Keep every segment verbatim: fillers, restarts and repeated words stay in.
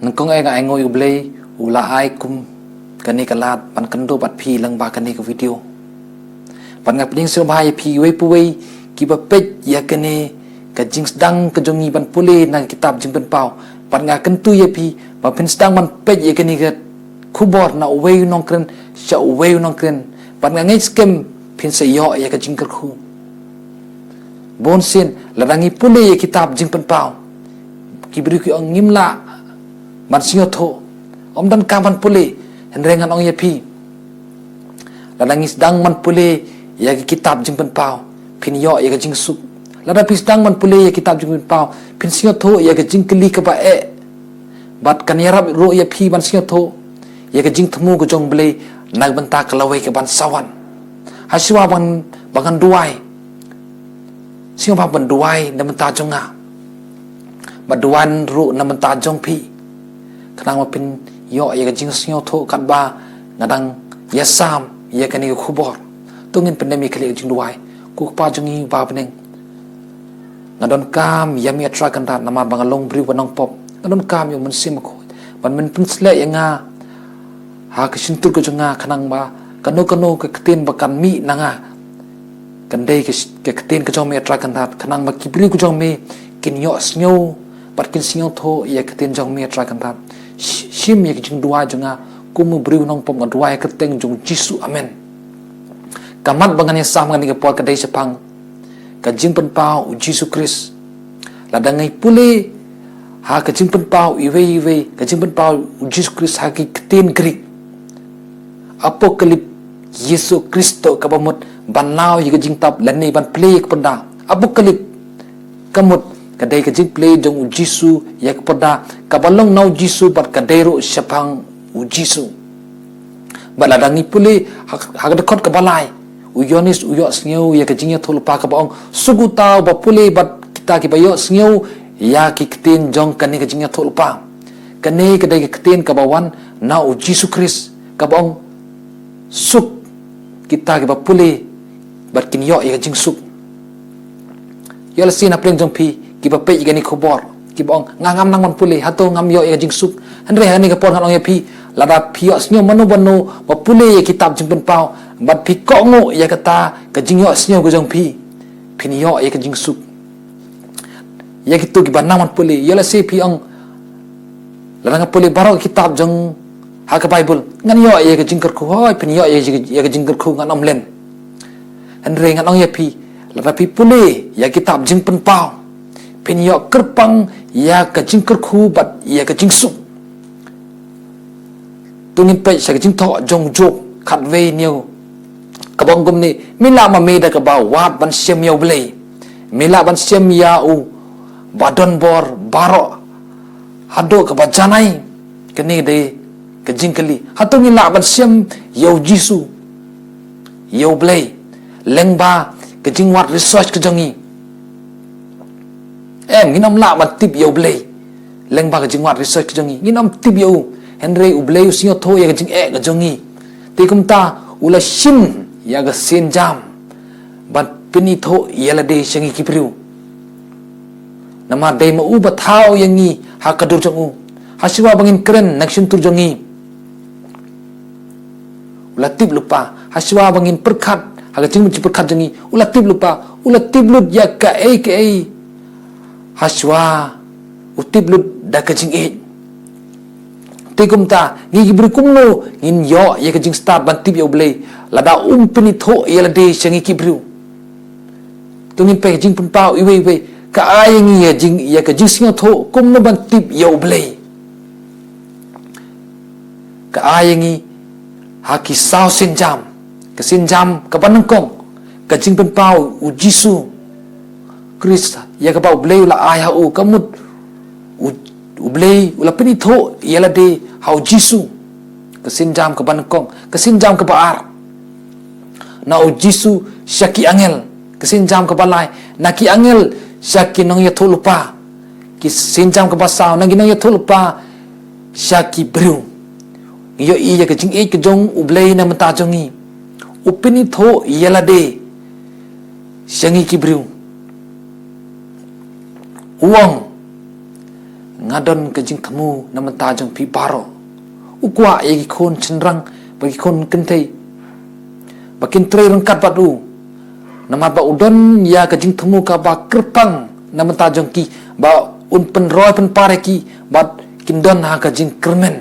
Nyngkong eh nga ainguh ïa U Blei u la ai kum kane ka lad ban kynduh bad phi lyngba kane ka video. Bad nga pdiang sngewbha ïa phi uwei pa uwei kiba peit ïa kane ka jingsdang ka jong ngi ban pule na ka kitab Jingpynpaw. Bad nga kyntu ïa phi ba phin sdang ban peit ïa kane ka khubor na uwei u nongkren sha uwei u nongkren. Bad nga ngeit skhem phin sa ïoh ïa ka jingkyrkhu. Bun sien lada ngi pule ïa kitab Jingpynpaw, ki briew ki ong ngim lah ban sngewthuh, ym donkam ban pule. Hynrei ngan ong ïa phi, lada ngi sdang ban pule ïa ki kitab Jingpynpaw, phin ïoh ïa ka jingsuk. Lada phi sdang ban pule ïa kitab Jingpynpaw, phin sngewthuh ïa ka jingkylli kaba eh. Bad kan ïarap ruh ïa phi ban sngewthuh ïa ka jingthmu ka jong U Blei na ka bynta ka lawei kaban sa wan. Hashwa ban, ba ngan duwai, sngewbha ban duwai na bynta jong nga, ba duwai ruh na bynta jong phi, khnang ba phin ïoh ïa ka jingsngewthuh katba nga dang ïasam ïa kane ka khubor. To ngin pyndem ïa ka jingduwai. Ko Kpa jong ngi ba ha bneng, nga donkam ïa me, A Trai Kynrad, namar ba nga long briew ba nongpop. Nga donkam ïa U Mynsiem Bakhuid ban men pynsleh ïa nga ha ka shyntur ka jong nga, khnang ba kano kano ka ktien ba kan mih na nga kan dei ka, ka ktien ka jong me, A Trai Kynrad, khnang ba ki briew ka jong me kin ïohsngew bad kin sngewthuh ïa ka ktien jong me, A Trai Kynrad. Sh-, shim ïa ka jingduwai jong nga. Kum u briew nongpop nga duwai ha ka kyrteng jong U Jisu. Amen. Ka mat ba ngan ïasam ha kane ka por ka dei shaphang ka Jingpynpaw U Jisu Khrist. Lada ngi pule ha ka Jingpynpaw iwei iwei, ka Jingpynpaw U Jisu Khrist ha ki ktien Greek, Apokalip, Yiesu Khrist kaba mut ban naw ïa ka jingtap lane ban plie ïa ka porda. Apokalip ka mut ka dei ka jingplie jong U Jisu ïa ka porda kaba long na U Jisu bad ka dei ruh shaphang U Jisu. Bad lada ngi pule ha, ha ka dkhot kaba lai, u Ïoannis u ïohsngew ïa ka jingïathuhlypa kaba ong, suk uta uba pule bad kita kiba ïohsngew ïa ki ktien jong kane ka jingïathuhlypa. Kane ka dei ka ktien kaba wan na U Jisu Khrist kaba ong, suk kita kiba pule bad kin ïoh ïa ka jingsuk. Ïoh lehse na pdeng jong phi kiba peit ïa kane ka khubor kiba ong, nga ngam nang ban pule, hato ngam ïoh ïa ka jingsuk? Hynrei ha kane ka por ngan ong ïa phi, lada phi ïohsngew mano mano ba pule ïa kitab Jingpynpaw bad phi kohnguh ïa kata ka jingïohsngew ka jong phi, phin ïoh ïa ka jingsuk. Ïa kito kiba nang ban pule, ïoh lehse phi ong, lada nga pule baroh kitab jong ha ka Baibl ngan ïoh ïa ka jingkyrkhu. Hooid, phin ïoh ïa, ïa ka jingkyrkhu, ngan ym len. Hynrei ngan ong ïa phi, lada phi pule ïa kitab Jingpynpaw, phin ïoh kyrpang ïa ka jingkyrkhu bad ïa ka jingsuk. To ngin peit sha ka jingthoh jong u Job khatwei hynñiew kaba ong kumne, me lah ma me da kaba wad ban shem ïa U Blei. Me lah ban shem ïa u ba don bor baroh haduh kaba janai. Kane dei ka jingkylli. Hato ngi lah ban shem ïa U Jisu, ïa U Blei, lyngba ka jingwad research ka jong ngi? Em, ngin ym lah ban tip ïa U Blei lyngba ka jingwad research ka jong ngi. Ngin ym tip ïa u. Hynrei U Blei u sngewthuh ïa ka jingeh ka jong ngi. Te kumta u la shim ïa ka sienjam ban pynithuh ïa lade sha ngi ki briew. Namar dei ma u ba thaw ïa ngi ha ka dur jong u. Hashwa ba ngin kren na ka shyntur jong ngi, u la tip lypa. Hashwa ba ngin pyrkhat ha ka jingmut jingpyrkhat jong ngi, u la tip lypa. U la tip lut ïa kaei kaei. Hashwa u tip lut da ka jingïeit. Te kumta ngi ki briew kumno ngin ïoh ïa ka jingstad ban tip ïa U Blei lada um pynithuh ïa lade sha ngi ki briew? To ngin peit Jingpynpaw iwei iwei, ka ai ïa ngi ïa jing, ïa ka jingsngewthuh kumno ban tip ïa U Blei. Ka ai ïa ngi ha ki saw sienjam. Ka sienjam kaba nyngkong, ka jingpynpaw U Jisu Khrist, ïa kaba U Blei u la ai ha u, ka mut U, U Blei u la pynithuh ïa lade ha U Jisu. Ka sienjam kaba nyngkong. Ka sienjam kaba ar, na U Jisu sha ki angel. Ka sienjam kaba lai, na ki angel sha ki nongïathuhlypa. Ki sienjam kaba saw, na ki nongïathuhlypa sha ki briew. Ngi ïohi ïa ka jingïeit ka jong U Blei na bynta jong ngi. U pynithuh ïa lade sha ngi ki briew. U ong, nga don ka jingthmu na bynta jong phi baroh. U kwah ïa ki khun shynrang bad ki khun kynthei ba kin trei ryngkat bad u. Namar ba u don ïa ka jingthmu kaba kyrpang na bynta jong ki, ba un pynroi pynpar ïa ki bad kin don ha ka jingkyrmen.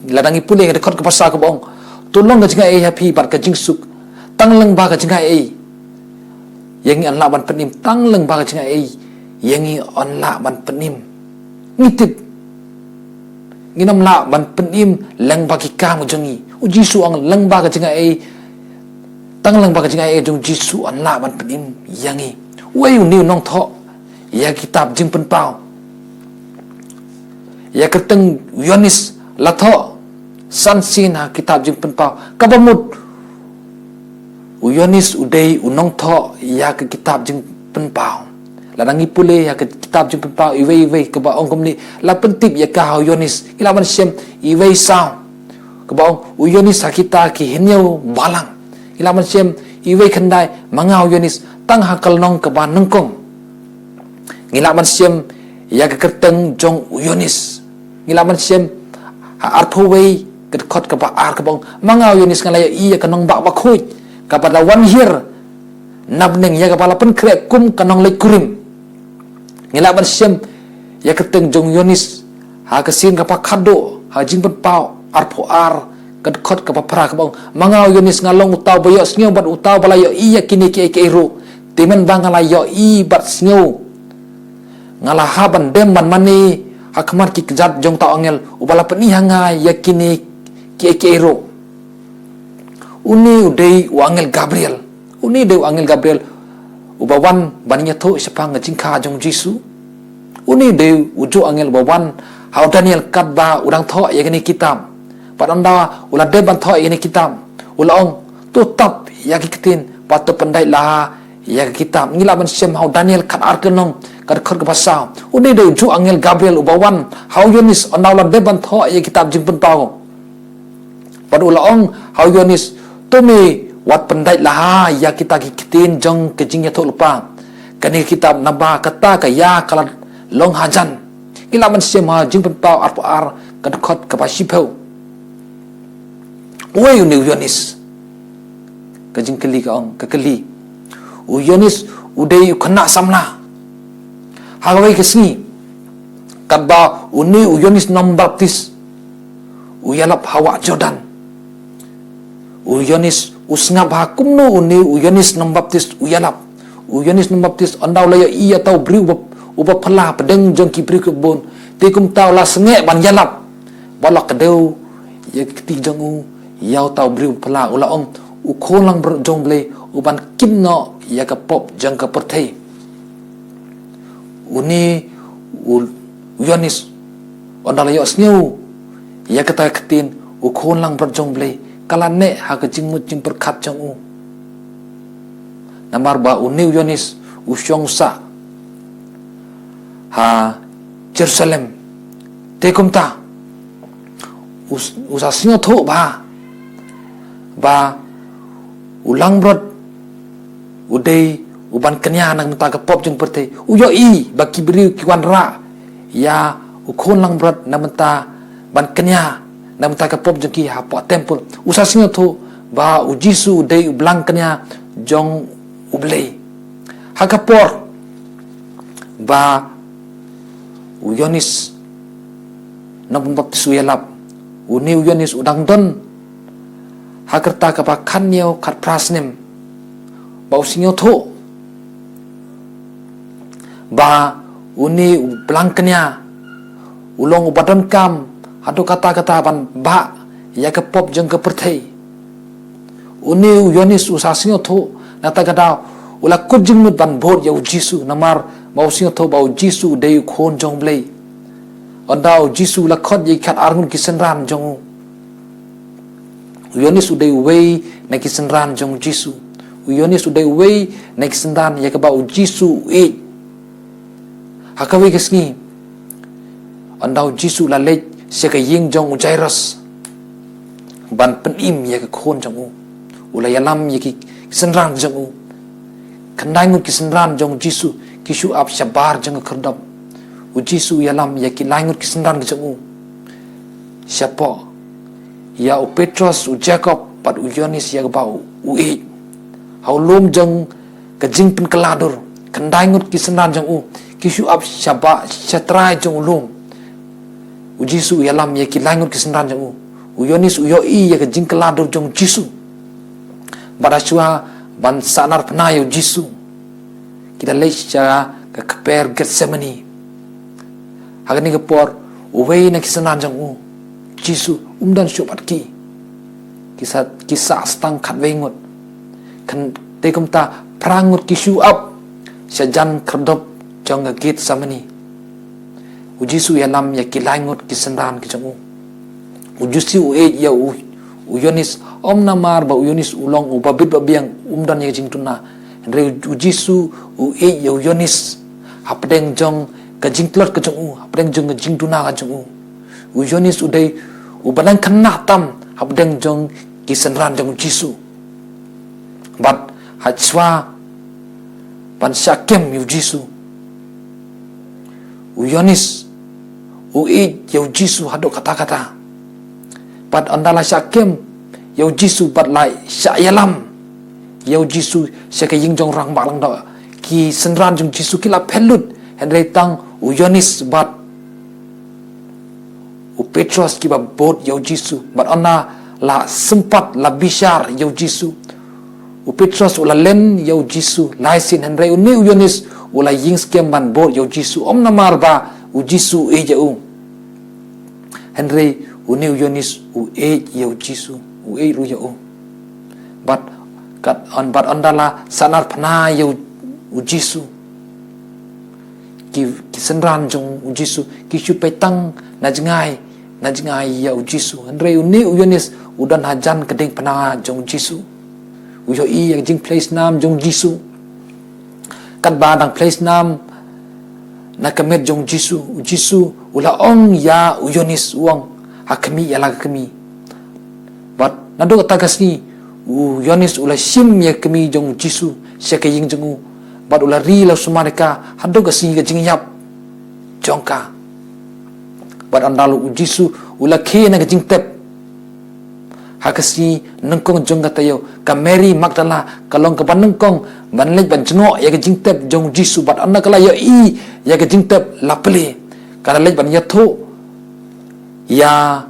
Lada ngi pule ha ka dkhot kaba saw kaba ong, to long ka jingai ha phi bad ka jingsuk, tang lyngba ka jingai ïa ngi yn lah ban pynim, tang lyngba ka jingai ïa ngi yn lah ban pynim. Ngi tip, ngin ym lah ban pynim lyngba ki kam jong ngi. U Jisu ong lyngba ka jingai, tang lyngba ka jingai jong u Jisu yn lah ban pynim ïa ngi. Uei une u nongthoh ïa ka kitab Jingpynpaw? Ïa ka kyrteng u Ïoannis la thoh san sien ha ka kitab Jingpynpaw. Kaba mut, u Ïoannis u dei u nongthoh ïa ka kitab Jingpynpaw. Lada ngi pule ïa ka kitab Jingpynpaw iwei iwei, kaba ong kumne, la pyntip ïa ka ha u Ïoannis. Ngi lah ban shem iwei saw, kaba ong, u Ïoannis ha kita ki hynñiew balang. Ngi lah ban shem iwei khyndai, ma nga u Ïoannis, tang ha ka lynnong kaba nyngkong. Ngi lah ban shem ïa ka kyrteng jong u Ïoannis. Ngi lah ban shem ha arphew wei ka dkhot kaba ar, kaba ong, ma nga u Ïoannis nga la ïohi ïa ka nongbah bakhuid kaba la wan hiar na bneng, ïa kaba la pynkhreh kum ka nongleit kurim. Ngi lah ban shem ïa ka kyrteng jong u Ïoannis ha ka sien kaba khatduh ha Jingpynpaw arphew ar ka dkhot kaba phra, kaba ong, ma nga u Ïoannis nga long uta uba ïohsngew bad uta uba la ïohi ïa kine kiei kiei ruh. Te mynba nga la ïohi bad sngew, nga la hap ban dem ban mane ha khmat ki kjat jong uta u angel uba la pyni ha nga ïa kine kiei kiei ruh. Une u dei u angel Gabriel. Une u dei u angel Gabriel uba wan ban ïathuh shaphang ka jingkha jong u Jisu. Une u dei ujuh angel uba wan ha u Daniel katba u dang thoh ïa kane ka kitab. Bad ynda u la dep ban thoh ïa kane ka kitab, u la ong, to tap ïa ki ktien bad to pyndait laha ïa ka kitab. Ngi lah ban shem ha u Daniel khatar ka lynnong ka dkhot kaba saw. Une u dei ujuh angel Gabriel uba wan ha u Ïoannis ynda u la dep ban thoh ïa ka kitab Jingpynpaw. Bad u la ong ha u Ïoannis, to me wat pyndait laha ïa kita ki ktien jong ka jingïathuhlypa kane ka kitab, naba kata ka ïa ka la long hajan. Ngi lah ban shem ha Jingpynpaw arphew ar ka dkhot kaba shiphew. Uei une u Ïoannis? Ka jingkylli, ka ong, ka kylli. U Ïoannis u dei u khynnah samla. Ha kawei ka sngi, katba une u Ïoannis Nongbaptis u ïalap ha wah Jordan, u Ïoannis u sngap ha kumno une u Ïoannis Nongbaptis u ïalap. U Ïoannis Nongbaptis ynda u la ïohi ïa uta u briew uba, uba phylla hapdeng jong ki briew kiba bun, te kumta u la sangeh ban ïalap. Bad u la kdew ïa ki kti jong u ïa uta u briew uba phylla, u la ong, u Khun langbrot jong U Blei u ban kit noh ïa ka pop jong ka pyrthei. Une u Ïoannis ynda la ïohsngew ïa kata ka ktien, u Khun langbrot jong U Blei, ka la neh ha ka jingmut jingpyrkhat jong u. Namar ba une u Ïoannis u shong sah ha Jerusalem. Te kumta u, u sa sngewthuh bha ba u langbrot u dei u ban kñia na ka bynta ka pop jong ka pyrthei. U ïohi ba ki briew ki wanrah ïa u Khun langbrot na ka bynta ban kñia na ka bynta ka pop jong ki hapoh temple. U sa sngewthuh ba u Jisu u dei u blang kñia jong U Blei. Ha ka por ba u Ïoannis Nongbaptis u ïalap, une u Ïoannis u dang don ha ka rta kaba khathynñiew khatphra snem. Ba u sngewthuh ba une u blang kñia u long uba donkam haduh katta katta ban bah ïa ka pop jong ka pyrthei. Une u Ïoannis u sa sngewthuh, na kata ka daw u la kut jingmut ban bud ïa u Jisu, namar ba u sngewthuh ba u Jisu u dei u Khun jong U Blei. Ynda u Jisu u la khot ïa ki khatar ngut ki synran jong u, u Ïoannis u dei uwei na ki synran jong u Jisu. U Ïoannis u dei uwei na ki synran ïa kaba u Jisu u ïeit. Ha kawei ka sngi, ynda u Jisu u la leit sha ka ïing jong u Jairus ban pynim ïa ka khun jong u, u la ïalam ïa ki synran jong u. Khyndai ngut ki synran jong u Jisu ki shu ap shabar jong ka khyrdop. U Jisu u ïalam ïa ki lai ngut ki synran ki jong u. Shapoh ïa u Petros, u Jakob bad u Ïoannis ïa kaba u, u ïeit. Ha u lum jong ka jingpynkylla dur, khyndai ngut ki synran jong u ki shu ap shabar sha trai jong u lum. U Jisu u ïalam ïa ki lai ngut ki synran jong u. U Ïoannis u ïohi ïa ka jingkylla dur jong u Jisu. Bad hashwa ban sahnarphna ïa u Jisu, ki la leit sha ka kper Gethsemane. Ha kane ka por, uwei na ki synran jong u Jisu um don shuh bad ki. Ki sa, ki sah tang khatwei ngut. Kan te kumta phra ngut ki shu ap sha jan khyrdop jong ka Gethsemane. U Jisu u ïalam ïa ki lai ngut ki synran ki jong u. U Jisu u ïeit ïa u, u Ïoannis, ym namar ba u Ïoannis u long uba bit ba biang, um don ïa ka jingduna. Hynrei u, u Jisu u ïeit ïa u Ïoannis hapdeng jong ka jingtlot ka jong u, hapdeng jong ka jingduna ka jong u. U Ïoannis u dei uba nang khynnah tam hapdeng jong ki synran jong u Jisu. Bad hashwa ban shah kem ïa u Jisu, u Ïoannis u ïeit ïa u Jisu haduh katta katta. Bad ynda la shah kem ïa u Jisu bad la shah ïalam ïa u Jisu sha ka ïing jong u rangbah lyngdoh, ki synran jong u Jisu ki la phet lut, hynrei tang u Ïoannis bad u Petros kiba bud ïa u Jisu. Bad ynda la sympat la bishar ïa u Jisu, u Petros u la len ïa u Jisu lai sien, hynrei une u Ïoannis u la ïeng skhem ban bud ïa u Jisu, ym namar ba u Jisu u ïeit ïa u, hynrei une u Ïoannis u ïeit ïa u Jisu, u ïeit ruh ïa u. Bad kat yn, bad ynda la sahnarphna ïa u, u Jisu, ki, ki synran jong u Jisu ki shu peit tang na jngai, na jngai ïa u Jisu. Hynrei une u Ïoannis u don hajan ka diengphna jong u Jisu. U ïohi ïa ka jingphlei snam jong u Jisu. Katba dang phlei snam na ka met jong u Jisu, u Jisu u la ong ïa u Ïoannis, u ong, ha khmih ïa la ka kmie. Bad naduh kata ka sngi u Ïoannis u la shim ïa ka kmie jong u Jisu sha ka ïing jong u. Bad u la ri la sumar ïa ka haduh ka sngi ka jingïap jong ka. Bad ynda u Jisu u la khie na ka jingtep, ha ka sngi nyngkong jong ka taïew, ka Mary Magdala ka long kaba nyngkong ban leit ban jngoh ïa ka jingtep jong u Jisu. Bad ynda ka la ïohi ïa ka jingtep, la plie, ka la leit ban ïathuh ïa,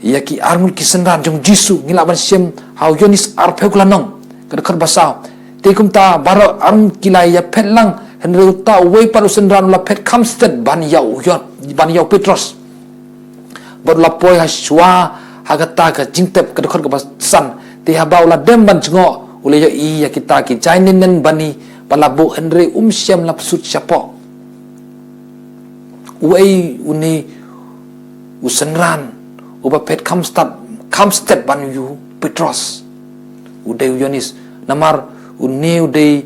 ïa ki arngut ki synran jong u Jisu. Ngi lah ban shem ha u Ïoannis arphew ka lynnong, ka dkhot ba saw. Te kumta baroh arngut ki la ïaphet lang, hynrei uta uwei pat u synran u la phet kham stet ban ïa u Ïoan, ban ïa u Petros. Bad u la poi hashwa ha kata ka jingtep, ka dkhot kaba san. Te haba u la dem ban jngoh, u la ïohi ïa kita ki jaiñ linen bani ba la buh, hynrei um shym la psut shapoh. Uei une u synran uba phet kham stet, kham stet ban ïa u Petros? U dei u Ïoannis. Namar une u dei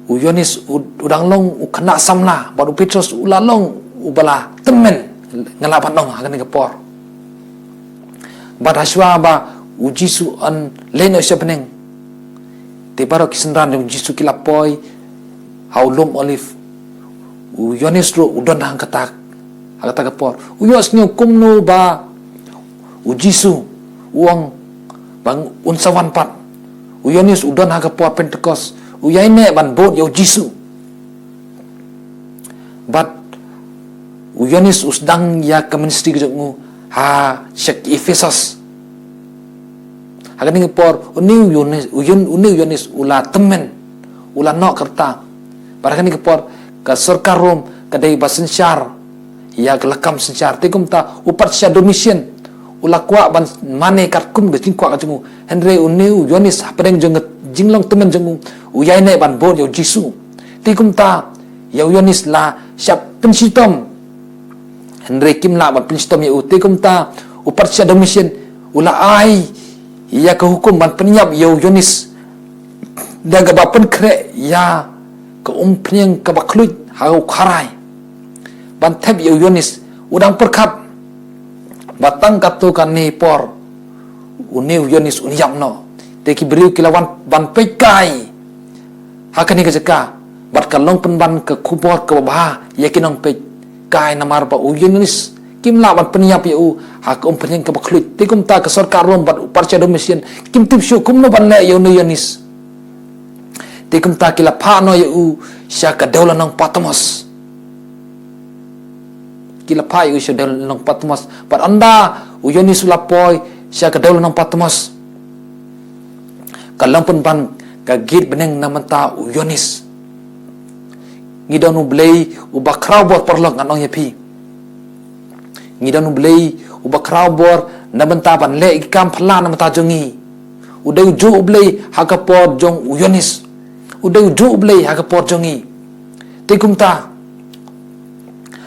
u Ïoannis u, u dang long u khynnah samla, bad u Petros u la long uba la tymmen, nga lah ban ong, ha kane ka por. Bad hashwa ba u Jisu un leit noh sha bneng, te baroh ki synran jong u Jisu ki la poi ha u lum Oliv. U Ïoannis ruh u don ha kata, ha kata ka por. U ïohsngew kumno ba u Jisu u ong ba un sa wan pat. U Ïoannis u don ha ka por Pentekost, u ïaineh ban bud ïa u Jisu. Bad u Ïoannis u sdang ïa ka ministry ka jong u ha sha ki Ephesos. Ha kane ka por une u Ïoannis, u Ïoan-, une u Ïoannis u la tymmen, u la noh ka rta. Bad ha kane ka por ka sorkar Rom ka dei ba synshar ïa ka lakam synshar. Te kumta u patsha Domitian u la kwah ban mane katkum ka jingkwah ka jong u. Hynrei une u Ïoannis hapdeng jong ka jinglong tymmen jong u, u ïaineh ban bud ïa u Jisu. Te kumta ïa u Ïoannis la shah pynshitom, hynrei kim lah ban pynshitom ïa u. Te kumta u patsha Domitian u la ai ïa ka hukum ban pynïap ïa u Ïoannis da kaba pynkhreh ïa ka umphniang kaba khluit ha u kharai, ban thep ïa u Ïoannis. U dang pyrkhat ba tang katto katne por une u Ïoannis un ïap noh. Te ki briew ki la wan ban peit kai ha kane ka jaka, Bad ka long pynban ka khubor kaba bha ïa ki nongpeit kai namar ba u Ïoannis kim lah ban pynïap ïa u ha ka umphniang kaba khluit. Te kumta ka sorkar Rom bad u parsha Domitian kim tip shuh kumno ban leh ïa une u Ïoannis. Te kumta ki la phah noh ïa u sha ka dewlynnong Patmos. Ki la phah ïa u sha dewlynnong Patmos. Bad ynda u Ïoannis u la poi sha ka dewlynnong Patmos, ka long pynban ka git bneng na bynta u Ïoannis. Ngi don u Blei uba khraw bor paralok, ngan ong ïa phi. Ngi don u Blei uba khraw bor na bynta ban leh ïa ki kam phylla na bynta jong ngi. U dei u juh u Blei ha ka por jong u Ïoannis. U dei u juh u Blei ha ka por jong ngi. Te kumta,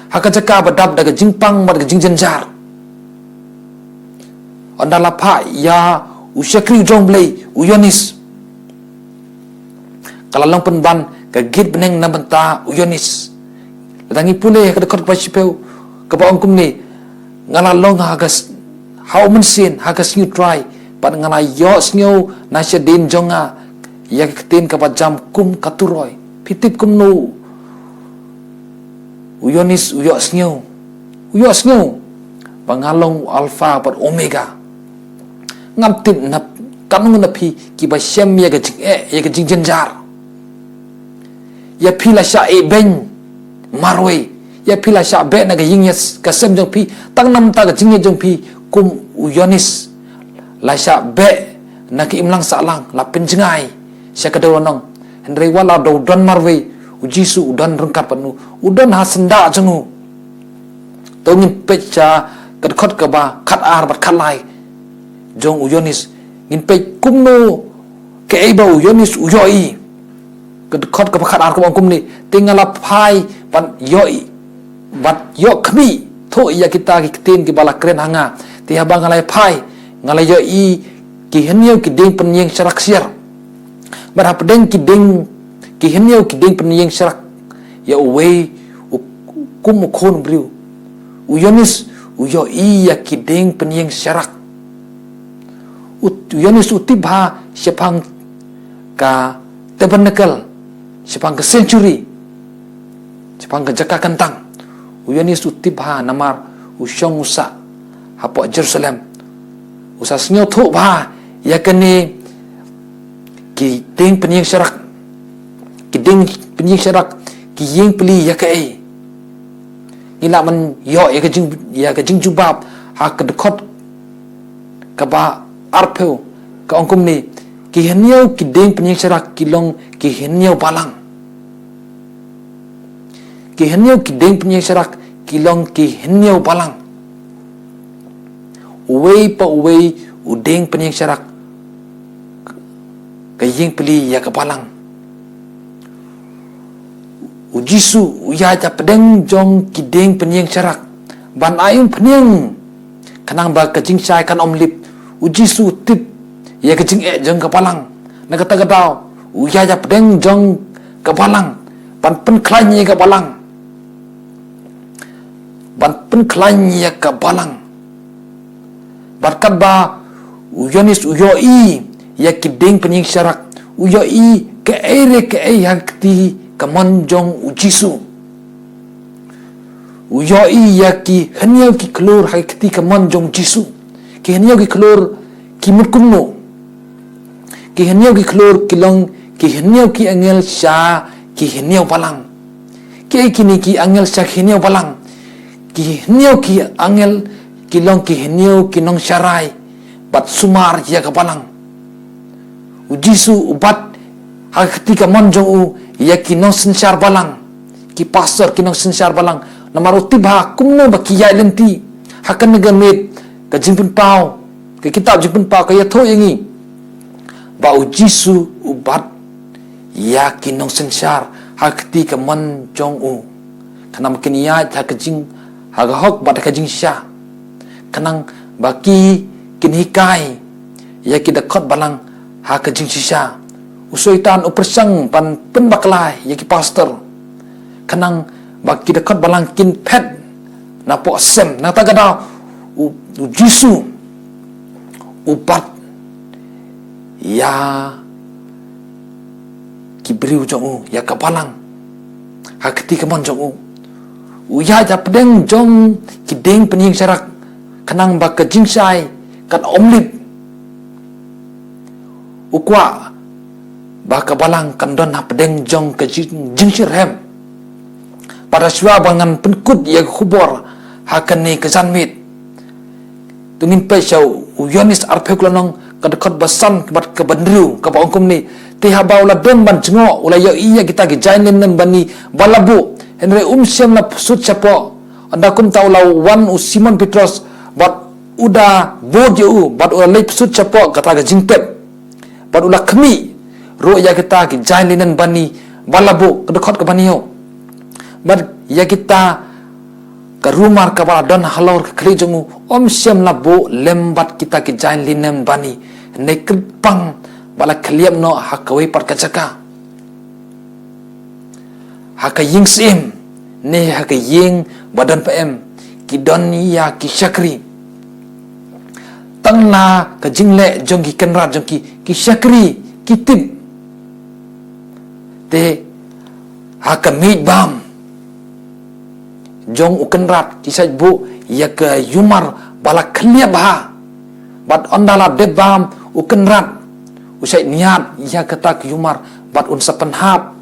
ha ka jaka ba dap da ka jingpang bad ka jingjynjar, ynda la phah ïa u shakri jong u Blei u Ïoannis, ka la long pynban ka git bneng na bynta u Ïoannis. Lada ngi pule ha ka dkhot kaba shiphew, kaba ong kumne: Nga la long ha ka s-, ha u mynsiem ha ka sngi U Trai, bad nga la ïohsngew na shadien jong nga ïa ka ktien kaba jam kum ka turoi. Phi tip kumno u Ïoannis u ïohsngew? U ïohsngew ba nga long u Alpha bad Omega. Ngam tip na katno na phi kiba shem ïa ka jingeh, ïa ka jingjynjar, ïa phi la shah ïehbeiñ marwei, ïa phi la shah beh na ka ïing ïa s-, ka sem jong phi, tang namar ka jingïeit jong phi. Kum u Ïoannis la shah beh na ka imlang sahlang, la pynjngai sha ka dewlynnong. Hynrei wat la u don marwei, u Jisu u don ryngkat bad u, u don ha syndah jong u. To ngin peit sha ka dkhot kaba khatar bad khatlai jong u Ïoannis. Ngin peit kumno kaei ba u Ïoannis u ïohi. Ka dkhot kaba khatar kaba ong kumne: Te nga la phai ban ïohi, ban ïoh khmih thuh ïa kita ki ktien kiba la kren ha nga. Te haba nga la phai, nga la ïohi ki hynñiew ki dieng pynïeng sharak ksiar. Bad hapdeng ki dieng, ki hynñiew ki dieng pynïeng sharak, ïa uwei u kum u khun briew. U Ïoannis u ïohi ïa ki dieng pynïeng sharak. U, u Ïoannis u tip bha shaphang ka tabernacle, shaphang ka sanctuary, shaphang ka jaka kyntang. U Ïoannis u tip bha namar u shong u sah hapoh Jerusalem. U sa sngewthuh bha ïa kane ki dieng pynïeng sharak. Ki dieng pynïeng sharak ki ïeng pli ïa kaei? Ngi lah ban ïoh ïa ka jing, ïa ka jingjubab ha ka dkhot kaba arphew, ka ong kumne: Ki hynñiew ki dieng pynïeng sharak ki long ki hynñiew balang. Ki hynñiew ki dieng pynïeng sharak ki long ki hynñiew balang. Uwei pa uwei u dieng pynïeng sharak ka ïeng pli ïa ka balang. U Jisu u ïaid hapdeng jong ki dieng pynïeng sharak ban ai umphniang, khnang ba ka jingshai kan ym lip. U Jisu u tip ïa ka jingeh jong ka balang. Na kata ka daw u ïaid hapdeng jong ka balang ban pynkhlaiñ ïa ka balang. Ban pynkhlaiñ ïa ka balang. Bad katba u Ïoannis u ïohi ïa ki dieng pynïeng sharak, u ïohi kaei re kaei ha ka kti kamon jong u Jisu. U ïohi ïa ki hynñiew ki khlur ha ka kti kamon jong u Jisu. Ki hynñiew ki khlur ki mut kumno? Ki hynñiew ki khlur ki long ki hynñiew ki angel sha ki hynñiew balang. Kiei kine ki angel sha ki hynñiew balang? Ki hynñiew ki angel ki long ki hynñiew ki nongsharai bad sumar ïa ka balang. U Jisu u bat ha ka kti kamon jong u ïa ki nongsynshar balang, ki pastor, ki nongsynshar balang. Namar u tip bha kumno ba ki ïaid lynti. Ha kane ka miet ka Jingpynpaw, ka kitab Jingpynpaw ka ïathuh ïa ngi ba u Jisu u bat ïa ki nongsynshar ha ka kti kamon jong u, khnang ba kin ïaid ha ka jing, ha ka hok bad ha ka jingshisha, khnang ba ki kin hikai ïa ki dkhot balang ha ka jingshisha. U Soitan u pyrshang ban pynbakla ïa ki pastor, khnang ba ki dkhot balang kin phet napoh sem. Na kata ka daw u, u Jisu u bat ïa ki briew jong u, ïa ka balang. ha kti kamon jong u. U ïaid hapdeng jong ki dieng pynïeng sharak, khnang ba ka jingshai kan ym lip. U kwah ba ka balang kan don hapdeng jong ka jing-, jingshitrhem. Bad shuwa ba ngan pynkut ïa ka khubor ha kane ka janmiet, to ngin peit sha u Ïoannis arphew ka lynnong, ka dkhot ba san bad ka ba hynriew, kaba ong kumne: Te haba u la dem ban jngoh, u la ïohi ïa kita ki jaiñ linen bani ba la buh, hynrei um shym la psut shapoh. Ynda kumta u la wan u Simon Petros, bad u da bud ïa u, bad u la leit psut shapoh kata ka jingtep, bad u la khmih ruh ïa kita ki jaiñ linen bani ba la buh, ka dkhot kaba hynñiew. Bad ïa kita ka rumar kaba la don halor ka khlieh jong u, um shym la buh lem bad kita ki jaiñ linen bani, ne kyrpang ba la khlieh noh ha kawei pat ka jaka, ha ka ïing syiem, ne ha ka ïing ba don pyrem, ki don ïa ki shakri. Tang na ka jingleh jong ki kynrad jong ki, ki shakri ki tip. Te ha ka miej bam jong u kynrad ki shait buh ïa ka ïumar ba la khlieh bha. Bad ynda la dep bam u kynrad, u shait niad ïa kata ka ïumar, bad un sa pynhap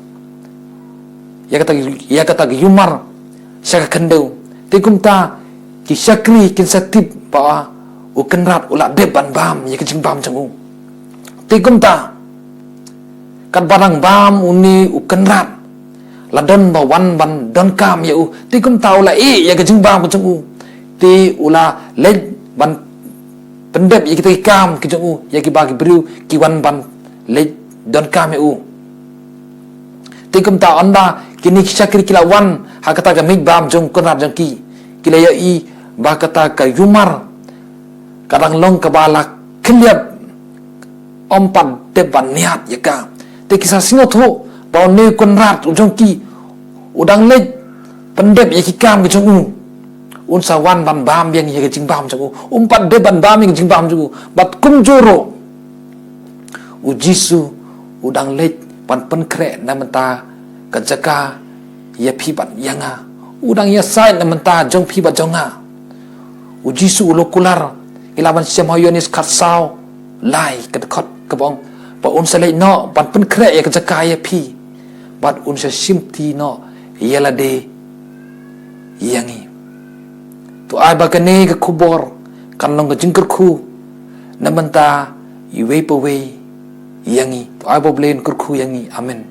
ïa kata, ïa kata ka ïumar sha ka khyndew. Te kumta ki shakri kin sa tip ba u kynrad u la dep ban bam ïa ka jingbam jong u. Te kumta katba dang bam une u kynrad, la don ba wan ban donkam ïa u. Te kumta u la ïeh ïa ka jingbam ka jong u. Te u la leit ban pyndep ïa kita ki kam ki jong u ïa kiba ki briew ki wan ban leit donkam ïa u. Te kumta ynda kine ki shakri ki la wan ha kata ka miej bam jong u kynrad jong ki, ki la ïohi ba kata ka ïumar ka dang long kaba la khlieh, um pat dep ban niad ïa ka. Te ki sa sngewthuh ba une u kynrad u jong ki u dang leit pyndep ïa ki kam ki jong u. Un sa wan ban bam biang ïa ka jingbam jong u. Um pat dep ban bam ïa ka jingbam jong u. Bad kumjuh ruh, u Jisu u dang leit ban pynkhreh na bynta ka jaka ïa phi bad ïa nga. U dang ïasaid na bynta jong phi bad jong nga. U Jisu u la kular, ngi lah ban shem ha u Ïoannis khatsaw lai, ka dkhot kaba ong ba un sa leit noh ban pynkhreh ïa ka jaka ïa phi, bad un sa shimti noh ïa lade ïa ngi. To ai ba kane ka khubor kan long ka jingkyrkhu na bynta iwei pa iwei ïa ngi. To ai ba U Blei un kyrkhu ïa ngi. Amen.